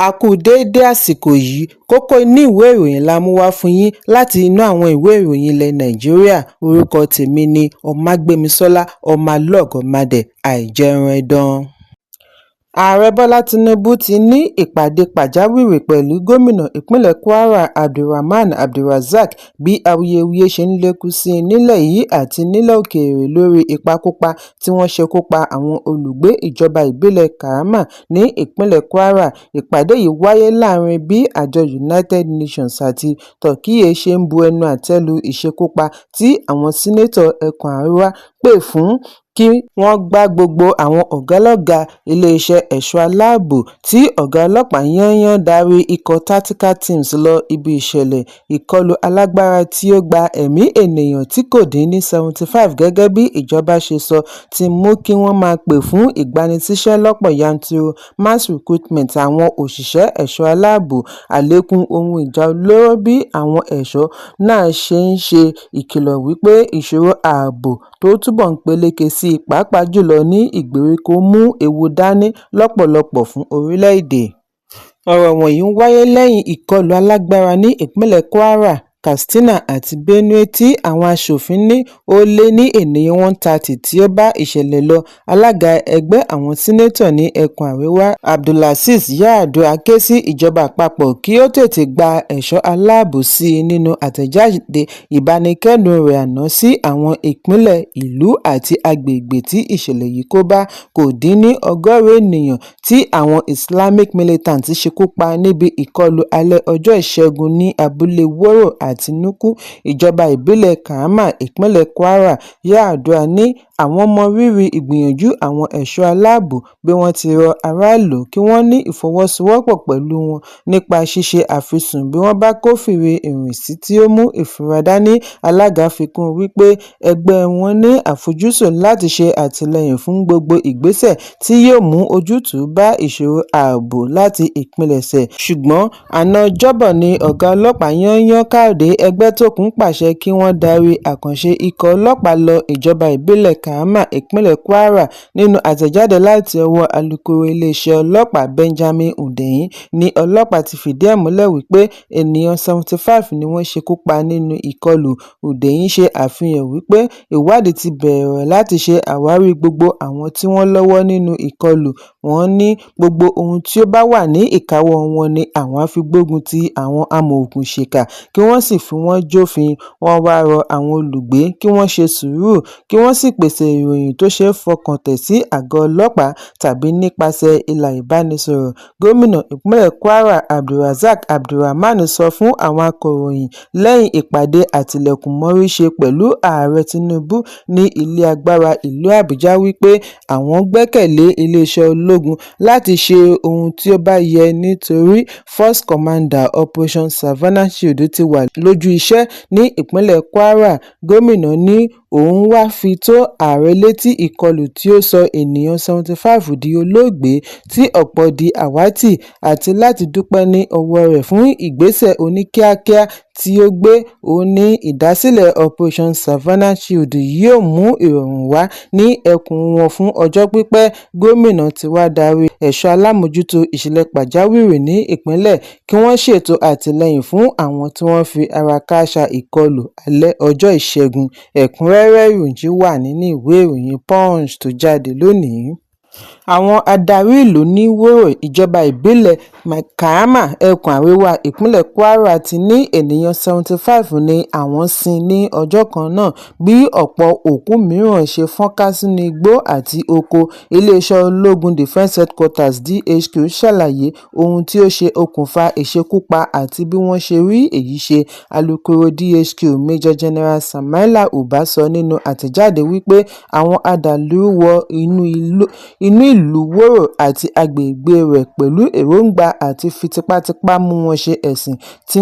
A kú déédé àsìkò yìí. Kókó inú ìwé ìròyìn la mú wá fún yín láti inú àwọn ìwé ìròyìn ilẹ̀ Nàìjíríà. Orúkọ tèmi ni Ọmágbémisọ́lá Ọmọlọ́gọ̀mádẹ Àìjẹunẹdàn. Ààrẹ Bọ́lá Tínúbù ti ní ìpàdé pàjáwìrì pẹ̀lú gómìnà ìpínlẹ̀ Kwara AbdulRahman AbdulRazaq bí awuyewuye ṣe ń lékún sí i nílẹ̀ yìí àti nílẹ̀ òkèèrè lórí ìpakúpa tí wọ́n ṣekú pa àwọn olùgbé ìjọba ìbílẹ̀ Kaiama ní ìpínlẹ̀ Kwara. Ìpàdé yìí wáyé láàrin bí àjọ United Nations àti Túrkìyé ṣe ń bu ẹnu àtẹ́ lu ìṣekúpa tí àwọn sẹ́nẹ́tọ̀ ẹkùn Àríwá pè fún kí wọ́n gba gbogbo àwọn ọ̀gá-lọ́gàá iléeṣẹ́ ẹ̀ṣọ́ aláàbò tí ọ̀gá ọlọ́pàá yányán darí ikọ̀ tactical teams lọ ibi ìṣẹ̀lẹ̀ ìkọlù alágbára tí ó gba ẹ̀mí ènìyàn tí kò dín ní 75 gẹ́gẹ́ bí ìjọba ṣe sọ ti mú kí wọ́n máa pè fún ìgbanisíṣẹ́ lọ́pọ̀ yanturu mass recruitment àwọn òṣìṣẹ́ ẹ̀ṣọ́ aláàbò, àlékún ohun ìjà olóró bí àwọn ẹ̀ṣọ́ náà ṣe ń ṣe ìkìlọ̀ wípé ìṣòro ààbò tó túbọ̀ ń peléke sí i pàápàá jùlọ ní ìgbèríko mú ewu dání lọ́pọ̀lọpọ̀ fún orílẹ̀-èdè. Ọ̀rọ̀ wọ̀nyí ń wáyé lẹ́yìn ìkọlù alágbára ní ìpínlẹ̀ Kwara, Katsina àti Benue tí àwọn aṣòfin ní ó lé ní ènìyàn 130 tí ó bá ìṣẹ̀lẹ̀ lọ. Alága ẹgbẹ́ àwọn Sẹ́nẹ́tọ̀ ní ẹkùn Àríwá Abdulaziz Yar'Adua ké sí ìjọba àpapọ̀ kí ó tètè gba ẹ̀ṣọ́ aláàbò sí i. Nínú àtẹ̀jáde ìbánikẹ́dùn rẹ̀ àná sí àwọn ìpínlẹ̀, ìlú àti agbègbè tí ìṣẹ̀lẹ̀ yìí kó bá, kò dín ní 100 ènìyàn tí àwọn Islamic militants ṣekú pa níbi ìkọlù alẹ́ ọjọ́ Ìṣẹ́gun ní abúlé Woro àti Nuku, ìjọba ìbílẹ̀ Kaiama, ìpínlẹ̀ Kwara. Yar'Adua ní àwọn mọ rírì ìgbìyànjú àwọn ẹ̀ṣọ́ aláàbò bí wọ́n ti rọ aráàlú kí wọ́n ní ìfọwọ́sowọ́pọ̀ pẹ̀lú wọn nípa ṣíṣe àfisùn bí wọ́n bá kófìrí ìrìnsí tí ó mú ìfura dání. Alága fi kún un wípé ẹgbẹ́ wọn ní àfojúsùn láti ṣe àtìlẹ́yìn fún gbogbo ìgbésẹ̀ tí yóò mú ojútùú bá ìṣòro ààbò láti ìpilẹ̀ṣẹ̀. Ṣùgbọ́n àná Ọjọ́bọ̀ ni ọ̀gá ọlọ́pàá yányán Káyọ̀dé Ẹgbẹ́tókun pàṣẹ kí wọ́n darí àkànṣe ikọ̀ ọlọ́pàá lọ ìjọba ìbílẹ̀ Kaiama, ìpínlẹ̀ Kwara. Nínú àtẹ̀jáde láti ọwọ́ alūkkóró iléeṣẹ́ ọlọ́pàá Benjamin Hundeyin ní ọlọ́pàá ti fìdí ẹ̀ múlẹ̀ wípé ènìyàn 75 ni wọ́n ṣekú pa nínú ìkọlù. Hundeyin ṣe àfihàn wípé ìwádìí ti bẹ̀rẹ̀ láti ṣe àwárí gbogbo àwọn tí wọ́n lọ́wọ́ nínú ìkọlù. Wọ́n ní gbogbo ohun tí ó bá wà ní ìkáwọ́ wọn ni àwọn á fi gbógun ti àwọn amọ̀òkùnsíkà kí wọ́n sì fi wọ́n jófin. Wọ́n wáá rọ àwọn olùgbé kí wọ́n ṣe sùúrù kí wọ́n sì pèsè ìròyìn tó ṣeé fọkàn tán sí àgọ́ ọlọ́pàá tàbí nípasẹ̀ ìlà ìbánisọ̀rọ̀. Gómìnà ìpínlẹ̀ Kwara AbdulRazaq AbdulRahman sọ fún àwọn akọ̀ròyìn lẹ́yìn ìpàdé àtilẹ̀kùnmọ́rí ṣe pẹ̀lú ààrẹ Tinubu ní ilé agbára ìlú Àbújá wípé àwọn gbẹ́kẹ̀lé iléeṣẹ́ ológun láti ṣe ohun tí ó bá yẹ nítorí Force Commander Operation Savannah Shield ti wà lójú iṣẹ́ ní ìpínlẹ̀ Kwara. Gómìnà ní òun wàá fi tó ààrẹ létí ìkọlù tí ó sọ ènìyàn 75 di olóògbé tí ọ̀pọ̀ di àwátì àti láti dúpẹ́ ní ọwọ́ rẹ̀ fún ìgbésẹ̀ oníkíákíá tí ó gbé. Ó ní ìdásílẹ̀ Operation Savannah Shield yóò mú ìrọ̀rùn wà ní ẹkùn wọn fún ọjọ́ pípẹ́. Gómìnà tí wàá darí ẹ̀ṣọ́ alámòójútó ìṣẹ̀lẹ̀ pàjáwìrì ní ìpínlẹ̀ kí wọ́n ṣètò àtìlẹ́yìn fún àwọn tí wọ́n fi ara kááṣá ìkọlù alẹ́ ọjọ́ Ìṣẹ́gun. Ẹ̀kúnrẹ́rẹ́ ìròyìn wà nínú ìwé ìròyìn Punch tó jáde lónìí. Àwọn adarí ìlú ní Woro, ìjọba ìbílẹ̀ Kaiama, ẹkùn Àríwá ìpínlẹ̀ Kwara ti ní ènìyàn 75 ní àwọn sin ní ọjọ́ kan náà bí ọ̀pọ̀ òkú mìíràn ṣe fọ́nká sínú igbó àti oko. Iléeṣẹ́ ológun Defence Headquarters DHQ ṣàlàyé ohun tí ó ṣe okùnfà ìṣekúpa àti bí wọ́n ṣe rí èyí ṣe. Alūkkóró DHQ Major General Samaila Uba sọ nínú àtẹ̀jáde wípé àwọn adàlúrú wọ inú ìlú Woro àti agbègbè rẹ̀ pẹ̀lú èròńgbà àti fi tipátipá mú wọn ṣe ẹ̀sìn tí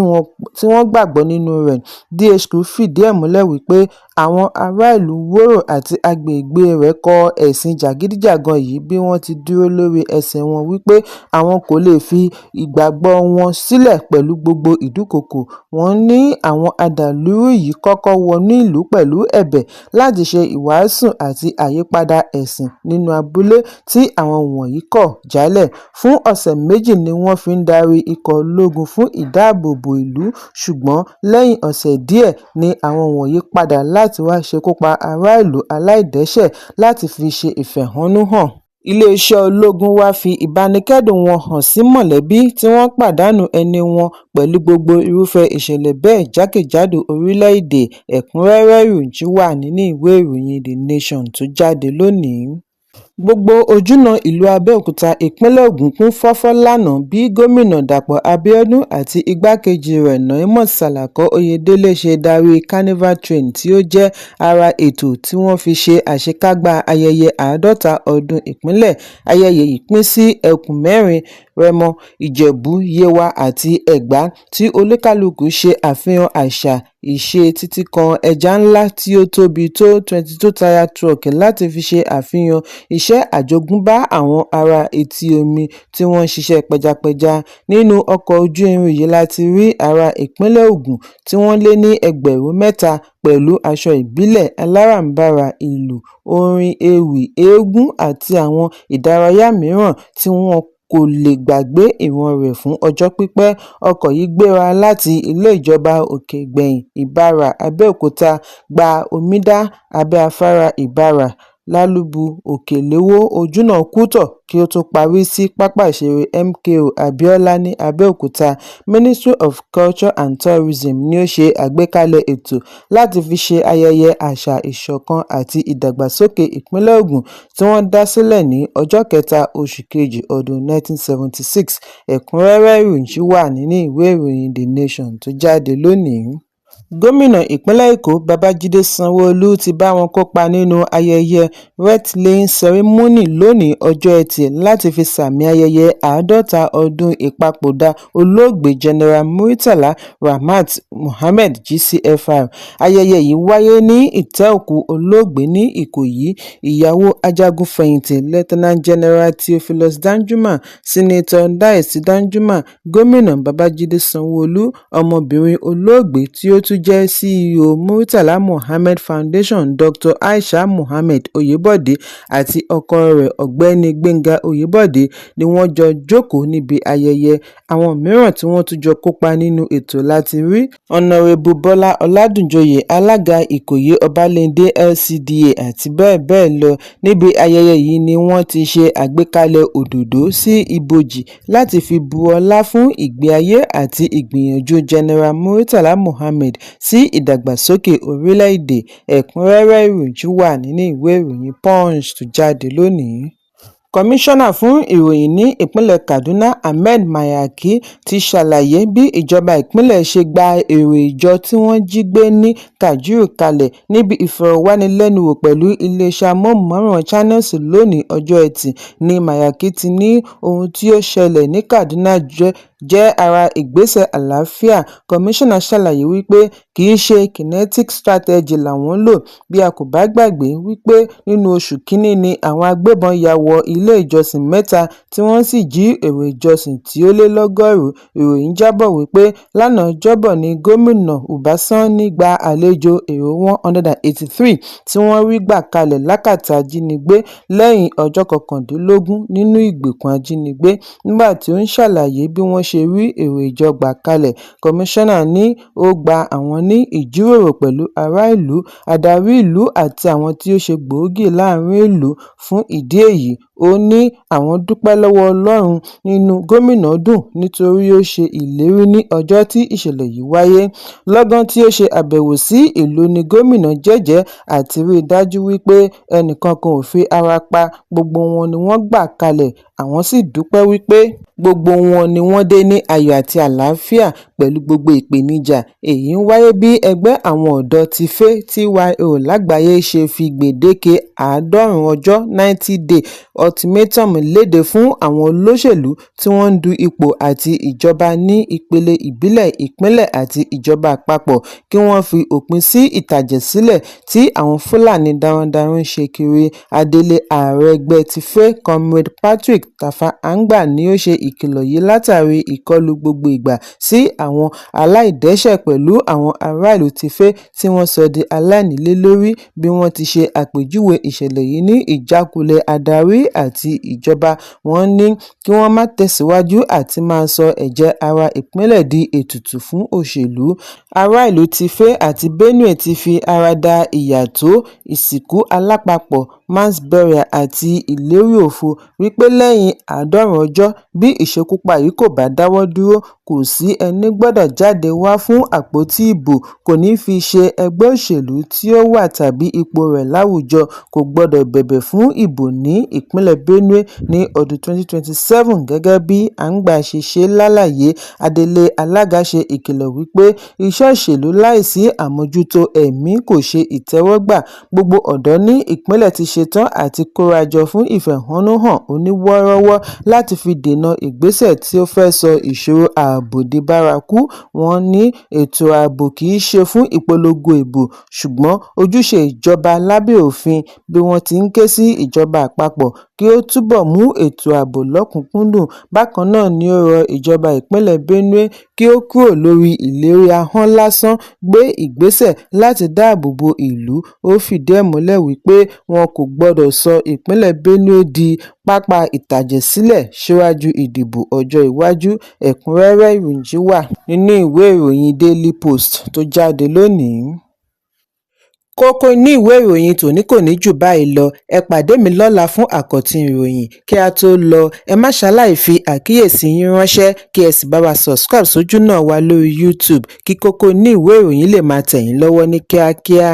wọ́n gbàgbọ́ nínú rẹ̀. DHQ fìdí ẹ̀ múlẹ̀ wípé Àwọn aráàlú Wòrò àti agbègbè rẹ̀ kọ ẹ̀sìn jàgídíjàgan yìí bí wọ́n ti dúró lórí ẹsẹ̀ wọn wípé àwọn kò lè fi ìgbàgbọ́ wọn sílẹ̀ pẹ̀lú gbogbo ìdúkookò. Wọ́n ní àwọn adàlúrú yìí kọ́kọ́ wọnú ìlú pẹ̀lú ẹ̀bẹ̀ láti ṣe ìwàásù àti àyípadà ẹ̀sìn nínú abúlé tí àwọn wọ̀nyí kọ̀ jálẹ̀. Fún ọ̀sẹ̀ 2 ni wọ́n fi ń darí ikọ̀ ológun fún ìdáààbòbò ìlú, ṣùgbọ́n lẹ́yìn ọ̀sẹ̀ díẹ̀ ni àwọn wọ̀nyí padà láti wá ṣekú pa aráàlú aláìdẹ́ṣẹ̀ láti fi ṣe ìfẹ̀hónúhàn. Iléeṣẹ́ ológun wàá fi ìbánikẹ́dùn wọn hàn sí mọ̀lẹ́bí tí wọ́n pàdánù ẹni wọn pẹ̀lú gbogbo irúfẹ́ ìṣẹ̀lẹ̀ bẹ́ẹ̀ jákèjádò orílẹ̀-èdè. Ẹ̀kúnrẹ́rẹ́ ìròyìn wà nínú ìwé ìròyìn The Nation tó jáde lónìí. Gbogbo ojúnà ìlú Abẹ́òkúta, ìpínlẹ̀ Ògùn kún fọ́fọ́ lánàá bí Gómìnà Dàpọ̀ Abiodun àti igbákejì rẹ̀ Noimot Salako-Oyedele ṣe darí Carnival Train tí ó jẹ́ ara ètò tí wọ́n fi ṣe àṣekágbá ayẹyẹ 50 ọdún ìpínlẹ̀. Ayẹyẹ yìí pín sí ẹkùn mẹ́rin: Rẹ́mọ, Ìjẹ̀bú, Yewa àti Ẹ̀gbá, tí oníkálukú ṣe àfihàn àṣà, ìṣe títí kan ẹja ńlá tí ó tóbi tó 22 tyre truck láti fi ṣe àfihàn iṣẹ́ àjogúnbá àwọn ará etí omi tí wọ́n ń ṣiṣẹ́ pẹjapẹja. Nínú ọkọ̀ ojú irin yìí la ti rí ará ìpínlẹ̀ Ògùn tí wọ́n lé ní 3,000 pẹ̀lú aṣọ ìbílẹ̀ aláràǹbarà, ìlù, orin ewì, eégún àti àwọn ìdárayá mìíràn tí wọn kò lè gbàgbé ìran rẹ̀ fún ọjọ́ pípẹ́. Ọkọ̀ yìí gbéra láti ilé ìjọba Òkè-Ìgbẹ̀yìn, Ìbàrà, Abẹ́òkúta, gba Omidá, abẹ́ afárá Ìbàrà, Lálùbú, Òkè-Ìléwó, Ojúnà Kútọ̀ kí ó tó parí sí pápá ìṣeré MKO Abiola ní Abẹ́òkúta. Ministry of Culture and Tourism ni ó ṣe àgbékalẹ̀ ètò láti fi ṣe ayẹyẹ àṣà, ìṣọ̀kan àti ìdàgbàsókè ìpínlẹ̀ Ògùn tí wọ́n dá sílẹ̀ ní ọjọ́ 3 oṣù kejì ọdún 1976. Ẹ̀kúnrẹ́rẹ́ ìròyìn wà nínú ìwé ìròyìn The Nation tó jáde lónìí. Gómìnà ìpínlẹ̀ Èkó Babájídé Sanwó-Olú ti bá wọn kópa nínú ayẹyẹ wreath-laying ceremony lónìí ọjọ́ Etì láti fi sàmì ayẹyẹ 50 ọdún ìpapòdà olóògbé General Murtala Ramat Muhammed GCFR. Ayẹyẹ yìí wáyé ní ìtẹ́ òkú olóògbé ní Ìkòyí. Ìyàwó ajagun-fẹ̀yìntì Lieutenant General Theophilus Danjuma, Senator Diezí Danjuma, Gómìnà Babájídé Sanwó-Olú, ọmọbìnrin olóògbé tí ó tún jẹ́ CEO Murtala Muhammed Foundation Dr. Aisha Muhammed Oyebode àti ọkọ rẹ̀ Ọ̀gbẹ́ni Gbénga Oyèbọ̀dé ni wọ́n jọ jókòó níbi ayẹyẹ. Àwọn mìíràn tí wọ́n tún jọ kópa nínú ètò la ti rí Ọ̀nàrẹ́bù Bọ́lá Ọládúnjọyé, alága Ìkòyí Ọbalẹ́ńdẹ LCDA àti bẹ́ẹ̀ bẹ́ẹ̀ lọ. Níbi ayẹyẹ yìí ni wọ́n ti ṣe àgbékalẹ̀ òdòdó sí ibojì láti fi bu ọlá fún ìgbé ayé àti ìgbìyànjú General Murtala Muhammed sí ìdàgbàsókè orílẹ̀-èdè. Ẹ̀kúnrẹ́rẹ́ ìròyìn wà nínú ìwé ìròyìn Punch tó jáde lónìí. Kọmíṣánná fún ìròyìn ní ìpínlẹ̀ Kaduna Ahmed Mayaki ti ṣàlàyé bí ìjọba ìpínlẹ̀ ṣe gba èrò ìjọ tí wọ́n jí gbé ní Kajuru kalẹ̀. Níbi ìfọ̀rọ̀wánilẹ́nuwò pẹ̀lú iléeṣẹ́ amóhùnmáwòrán Channels lónìí ọjọ́ Ẹtì ní Mayaki ti ní ohun tí ó ṣẹlẹ̀ ní Kaduna jẹ́ ara ìgbésẹ̀ àlàáfíà. Kọmíṣánná ṣàlàyé wípé kì í ṣe kinetic strategy làwọn lò, bí a kò bá gbàgbé wípé nínú oṣù kínní ni àwọn agbébọn ya wọ ilé ìjọsìn mẹ́ta tí wọ́n sì jí èrò ìjọsìn tí ó lé lọ́gọ́rùn-ún. Ìròyìn jábọ̀ wípé lánàá Ọjọ́bọ̀ ní Gómìnà Uba Sani gba àlejò èrò 183 tí wọ́n rí gbà kalẹ̀ lákàtà ajínigbé lẹ́yìn ọjọ́ 19 nínú ìgbèkùn ajínigbé. Nígbà tí ó ń ṣàlàyé bí wọ́n ṣe rí èrò ìjọ gbà kalẹ̀, kọmíṣánná ní ó gba àwọn ní ìjíròrò pẹ̀lú ará ìlú, adarí ìlú àti àwọn tí ó ṣe gbòógì láàrin ìlú fún ìdí èyí. Ó ní àwọn dúpẹ́ lọ́wọ́ Ọlọ́run, inú gómìnà dùn nítorí ó ṣe ìlérí ní ọjọ́ tí ìṣẹ̀lẹ̀ yìí wáyé. Lọ́gán tí ó ṣe àbẹ̀wò sí ìlú ní gómìnà jẹ́jẹ̀ẹ́ àti rí i dájú wípé ẹnìkankan ò fi ara pa, gbogbo wọn ni wọ́n gbà kalẹ̀, àwọn sì dúpẹ́ wípé gbogbo wọn ni wọ́n dé ní ayọ̀ àti àlàáfíà pẹ̀lú gbogbo ìpèníjà. Èyí ń wáyé bí ẹgbẹ́ àwọn ọ̀dọ́ TIFE (TYO) lágbàáyé ṣe fi gbèdéke 90 ọjọ́ (90 day) Ultimatum lédè fún àwọn olóṣèlú tí wọ́n ń du ipò àti ìjọba ní ìpele ìbílẹ̀, ìpínlẹ̀ àti ìjọba àpapọ̀ kí wọ́n fi òpin sí ìtàjẹ̀sílẹ̀ tí àwọn Fúlàní darandaran ń ṣe kiri. Adelé ààrẹ ẹgbẹ́ Tìfé, Comrade Patrick Tafa Angba ni ó ṣe ìkìlọ̀ yìí látàrí ìkọlù gbogbo ìgbà sí àwọn aláìdẹ́ṣẹ̀ pẹ̀lú àwọn aráàlú Tìfé tí wọ́n sọ di aláìnílé lórí, bí wọ́n ti ṣe àpèjúwe ìṣẹ̀lẹ̀ yìí ní ìjákulẹ̀ adarí àti ìjọba. Wọ́n ní kí wọ́n má tẹ̀síwájú àti máa sọ ẹ̀jẹ̀ ará ìpínlẹ̀ di ètùtù fún òṣèlú. Ará ìlú Tìfé àti Benue ti fi ara da ìyà tó ìsìnkú alápapọ̀, mass burial, àti ìlérí òfo wípé lẹ́yìn 90 ọjọ́ bí ìṣekúpa yìí kò bá dáwọ́ dúró, kò sí ẹní gbọdọ̀ jáde wá fún àpótí ìbò, kò ní fi ṣe ẹgbẹ́ òṣèlú tí ó wà tàbí ipò rẹ̀ láwùjọ, kò gbọdọ̀ bẹ̀bẹ̀ fún ìbò ní ìpínlẹ̀ Benue ní ọdún 2027, gẹ́gẹ́ bí Angba ṣe ṣe lálàyé. Adelé alága ṣe ìkìlọ̀ wípé iṣẹ́ òṣèlú láìsí àmójútó ẹ̀mí kò ṣe ìtẹ́wọ́gbà. Gbogbo ọ̀dọ́ ní ìpínlẹ̀ ti ṣetán àti kórajọ fún ìfẹ̀hónúhàn oníwọ́ọ́rọ́wọ́ láti fi dènà ìgbésẹ̀ tí ó fẹ́ sọ ìṣòro ààbò di bárakú. Wọ́n ní ètò ààbò kì í ṣe fún ìpolongo ìbò ṣùgbọ́n ojúṣe ìjọba lábẹ́ òfin, bí wọ́n ti ń ké sí ìjọba àpapọ̀ kí ó túbọ̀ mú ètò ààbò lọ́kùn-ún-kúndùn. Bákan náà ni ó rọ ìjọba ìpínlẹ̀ Benue kí ó kúrò lórí ìlérí ahọ́n lásán gbé ìgbésẹ̀ láti dáàbò bo ìlú. Ó fìdí ẹ̀ múlẹ̀ wípé wọn kò gbọdọ̀ sọ ìpínlẹ̀ Benue di pápá ìtàjẹ̀sílẹ̀ síwájú ìdìbò ọjọ́ iwájú. Ẹ̀kúnrẹ́rẹ́ ìròyìn yìí wà nínú ìwé ìròyìn Daily Post tó jáde lónìí. Kókó inú ìwé ìròyìn tòní kò ní jù báyìí lọ. Ẹ pàdé mi lọ́la fún àkọ́tún ìròyìn. Kí a tó lọ, ẹ má ṣaláì fi àkíyèsí yín ránṣẹ́, kí ẹ sì bá wa subscribe sójúnà wa lórí YouTube kí kókó inú ìwé ìròyìn lè máa tẹ̀ yín lọ́wọ́ ní kíákíá.